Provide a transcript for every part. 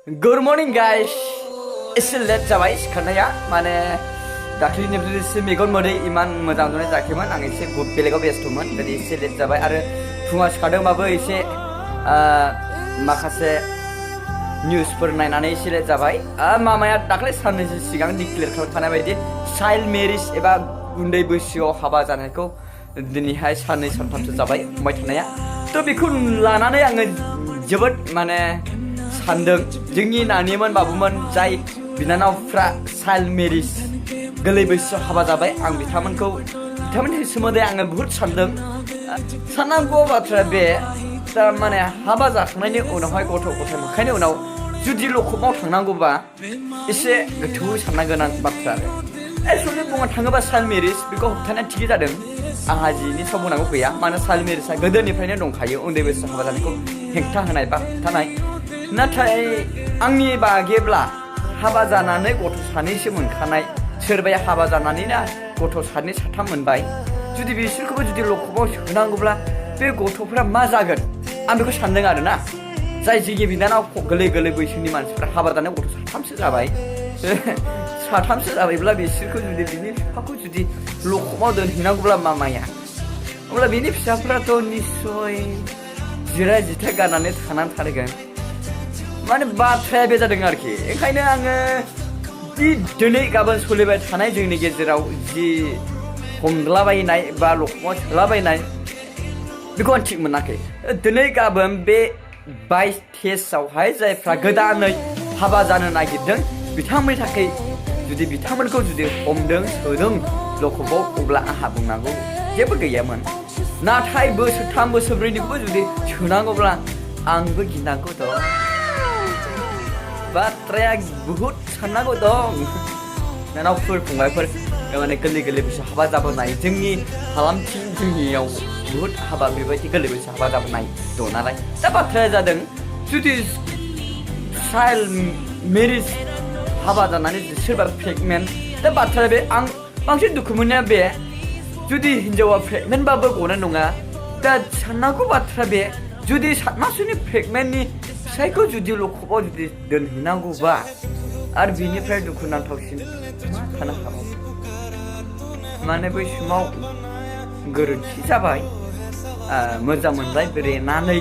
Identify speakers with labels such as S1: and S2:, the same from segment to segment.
S1: Good morning guys. एसे late जाबाय सिखारनाया माने दाख्लिनिफ्राय एसे मेगन मोदै इमान मोजां जनाय जायाखैमोन आं एसे बेलेगाव बेस्थ'मोन दिनै एसे लेट जाबाय आरो फुङाव सिखारदोंबाबो एसे माखासे निउसफोर नायनानै एसे लेट जाबाय मामाया दाख्लै साननैसो सिगां डिक्लेयार खालामखानाय बायदि चाइल्ड मेरिज एबा उन्दै बैसोआव हाबा जानायखौ दिनैहाय साननै सानथामसो जाबाय फंबाय थानाया थ' बेखौ लानानै आङो जोबोद माने सानदों जोंनि नानिमोन बाबुमोन जाय बिनानावफ्रा चाइल्ड मेरिज गोरलै बैसोआव हाबा जाबाय आं बिथांमोननि सोमोन्दै आङो बुहुत सानदों साननांगौ बाथ्राया बे माने हाबा जाखांनायनि उनावहाय गथ' गथाय मोनखांनायनि उनाव जुदि लखबआव थांनांगौबा एसे गोथौवै साननो गोनां बाथ्रा एक्चुवेलि बुंनो थाङोबा चाइल्ड मेरिज बेखौ होबथानाया थिगै जादों आंहा जिनि सायाव बुंनांगौ गैया मानो चाइल्ड मेरिजआ गोदोनिफ्रायनो दंखायो उन्दै बैसोआव हाबा जानायखौ हेंथा होनाय बा होबथानाय नाथाय आंनि बागैब्ला हाबा जानानै गथ' सानैसो मोनखानाय सोरबाया हाबा जानानैनो गथ' सानै साथाम मोनबाय जुदि बिसोरखौबो जुदि लखबआव सोनांगौब्ला बे गथ'फ्रा मा जागोन आं बेखौ सानदों आरोना जाय जोंनि बिनानाव गोरलै बैसोनि मानसिफ्रा हाबा जानाय गथ' साथामसो जाबायब्ला बिसोरखौ जुदि बिनि बिफाखौ जुदि लखबआव दोनहैनांगौब्ला मामाया अब्ला बिनि फिसाफ्राथ' निस्सय जिराय जिथाय गारनानै थानानै थारगोन माने बाथ्राया बे जादों आरोखि ओंखायनो आङो दिनै गाबोन सोलिबाय थानाय जोंनि गेजेराव जि हमलाबायनाय बा लखबआव सोलाबायनाय बेखौ आं थिग मोनाखै दिनै गाबोन बे 22 जायफ्रा गोदानै हाबा जानो नागिरदों बिथांमोननि थाखाय जुदि बिथांमोनखौ जुदि हमदों सोदों लखबआव अब्ला आंहा बुंनांगौ जेबो गैयामोन नाथाय बोसोरथाम बोसोरब्रैनिखौबो जुदि सोनांगौब्ला आंबो गिनांगौ दं बाथ्राया बुहुत साननांगौ दं नानावफोर फंबायफोर माने गोरलै बैसोआव हाबा जाबोनाय जोंनि हालामथिं जोंनियाव बुहुत हाबा बेबायदि गोरलै बैसोआव हाबा जाबोनाय दं नालाय दा बाथ्राया जादों जुदि चाइल्ड मेरिज हाबा जानानै सोरबा प्रेगनेन्ट दा बाथ्राया बे आं बांसिन दुखु मोननाया बे जुदि हिन्जावा प्रेगनेन्टबाबो गनाय नङा दा साननांगौ बाथ्रा बे जुदि 7 मासनि प्रेगनेन्टनि फिसायखौ जुदि लखबआव जुदि दोनहैनांगौबा आरो बिनिफ्राय दुखुनांथावसिन मा थानो हागौ माने बै समाव गोरोन्थि जाबाय मोजां मोनबाय बेरेनानै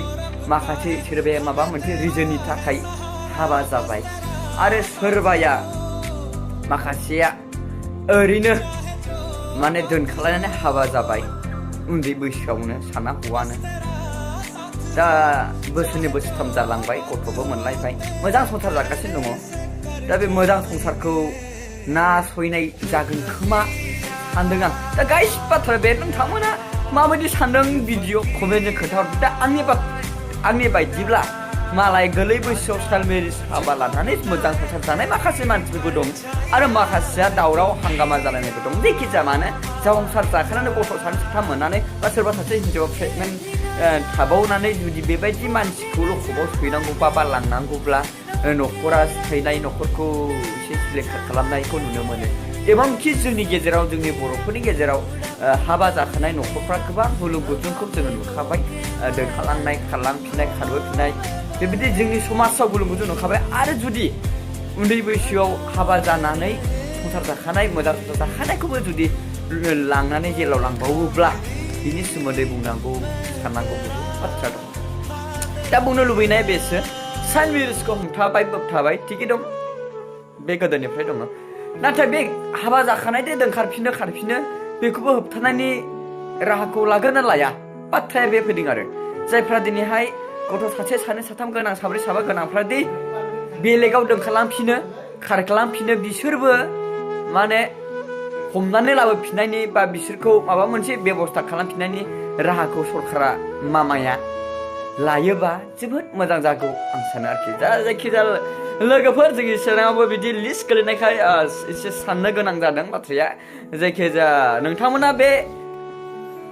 S1: माखासे सोरबाया माबा मोनसे रिजननि थाखाय हाबा जाबाय आरो सोरबाया माखासेया ओरैनो माने दोनखालायनानै हाबा जाबाय उन्दै बैसोआवनो साना हौवानो दा बोसोरनै बोसोरथाम जालांबाय गथ'बो मोनलायबाय मोजां संसार जागासिनो दङ दा बे मोजां संसारखौ नासयनाय जागोन खोमा सानदों आं दा गाइस बाथ्रा बे नोंथांमोना माबायदि सानदों भिडिअ कमेन्टजों खोन्थाहरदो दा आंनि बायदिब्ला मालाय गोरलै बैसोआव चाइल्ड मेरिज हाबा लानानै मोजां संसार जानाय माखासे मानसिफोरबो दं आरो माखासेया दावराव हांगामा जालायनायबो दं जायखिजाया मानो संसार जाखानानै गथ' सानै साथाम मोननानै बा सोरबा सासे हिन्जावा प्रेगनेन्ट थाबावनानै जुदि बेबायदि मानसिखौ लखबआव सोहैनांगौबा बा लांनांगौब्ला न'खरा सिफायनाय न'खरखौ एसे सिलिंखार खालामनायखौ नुनो मोनो एबंखि जोंनि गेजेराव जोंनि बर'फोरनि गेजेराव हाबा जाखानाय न'खरफ्रा गोबां गुलुं गुजुंखौ जोङो नुखाबाय दोनखालांनाय खारलांफिननाय खारबोफिननाय बेबायदि जोंनि समाजाव गुलुं गुजुं नुखाबाय आरो जुदि उन्दै बैसोआव हाबा जानानै संसार जाखानाय मोजां संसार जाखानायखौबो जुदि लांनानै जेलाव लांबावोब्ला बिनि सोमोन्दै बुंनांगौ साननांगौ बाथ्रा दं दा बुंनो लुबैनाय बेसो चाइल्ड मेरिजखौ हमथाबाय बोबथाबाय थिगै दं बे गोदोनिफ्राय दङ नाथाय बे हाबा जाखानायदे दोनखारफिनो खारफिनो बेखौबो होबथानायनि राहाखौ लागोन ना लाया बाथ्राया बे फैदों आरो जायफ्रा दिनैहाय गथ' सासे सानै साथाम गोनां साब्रै साबा गोनांफ्रा दि बेलेगाव दोनखारलांफिनो खारखालांफिनो बिसोरबो माने हमनानै लाबोफिननायनि बा बिसोरखौ माबा मोनसे बेबस्था खालामफिननायनि राहाखौ सरकारा मामाया लायोबा जोबोद मोजां जागौ आं सानो आरोखि दा जायखिजाया लोगोफोर जोंनि चेनेलावबो बिदि लिस्ट गोलैनायखाय एसे साननो गोनां जादों बाथ्राया जायखिजाया नोंथांमोना बे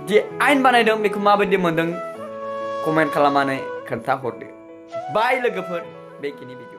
S1: जे आयेन बानायदों बेखौ माबायदि मोनदों कमेन्ट खालामनानै खोन्थाहरदो बाय लोगोफोर बेखिनि भिडिअ